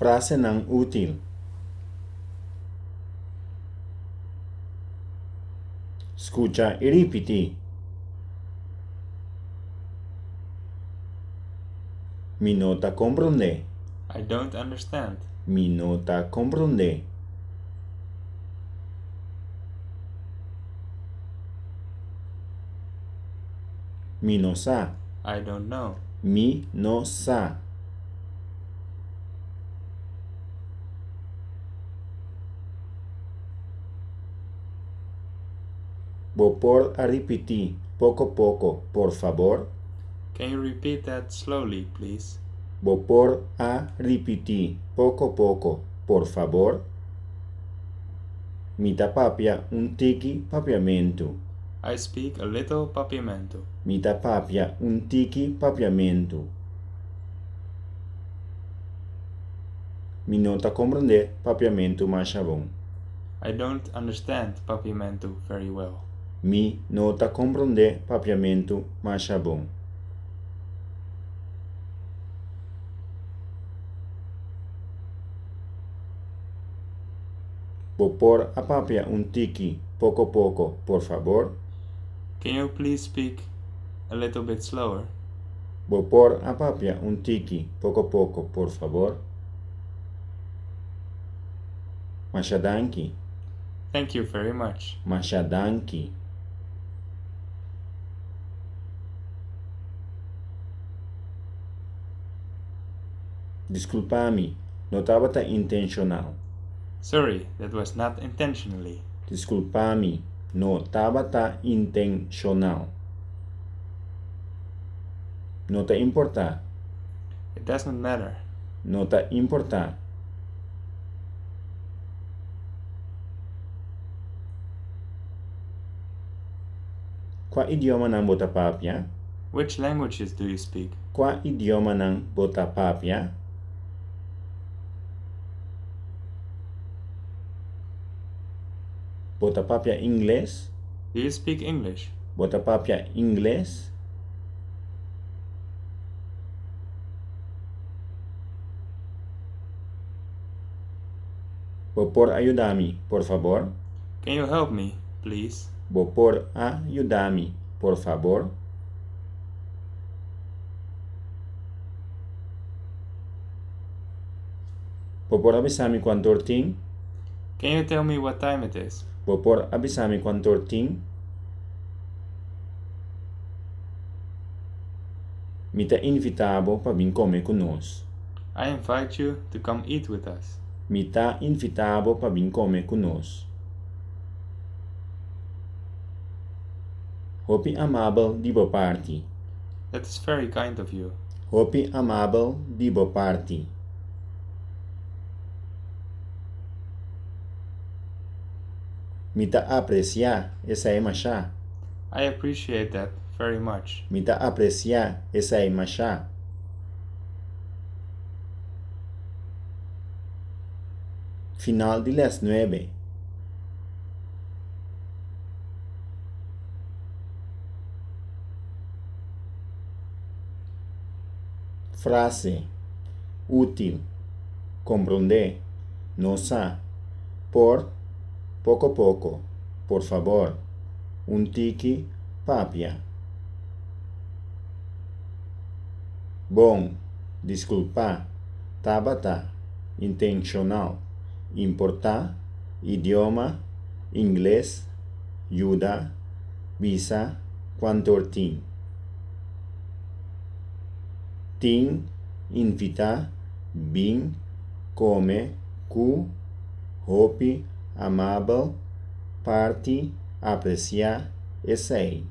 Frasenan útil. Skucha i ripití. Mi no ta komprondé. I don't understand. Mi no ta komprondé. Mi no sa. I don't know. Mi no sa. Bo por a ripití poko poko, por fabor? Can you repeat that slowly, please? Bo por a ripití poko poko, por fabor? Mi ta papia un tiki papiamentu. I speak a little Papiamento. Mi ta papia un tiki papiamentu. Mi no ta komprondé papiamentu masha bon. I don't understand Papiamento very well. Mi no ta komprondé papiamentu masha bon. Bo por a papia un tiki poko poko, por fabor? Can you please speak a little bit slower? Bo por a papia un tiki poko poko, por fabor? Masha danki. Thank you very much. Masha danki. Diskulpa mi, no tabata intenshonal. Sorry, that was not intentionally. Diskulpa mi, no tabata intenshonal. No ta importá. It does not matter. No ta importá. Kua idiomanan bo ta papia? Which languages do you speak? Kua idiomanan bo ta papia? Bo ta papia ingles? Do you speak English? Bo ta papia ingles? Bo por a yuda mi, por fabor? Can you help me, please? Bo por a yuda mi, por fabor? Bo por a bisa mi kuantu or tin? Can you tell me what time it is? Bo por a bisa mi kuantu or tin? Mi ta invitá bo pa bin kome ku nos. I invite you to come eat with us. Mi ta invitá bo pa bin kome ku nos. Hopi amabel di bo parti. That is very kind of you. Hopi amabel di bo parti. Mi ta apresiá esei mashá. I appreciate that very much. Mi ta apresiá esei mashá. Final di lès nuebe. Frase, útil, komprondé, no sa, por, poko poko, por fabor, un tiki, papia. Bon, diskulpá, tabata, intenshonal, importá, idioma, ingles, yuda, bisa, kuantor tin. Tin, invitá, bin, kome, ku, hopi, amabel, parti, apresiá, esei.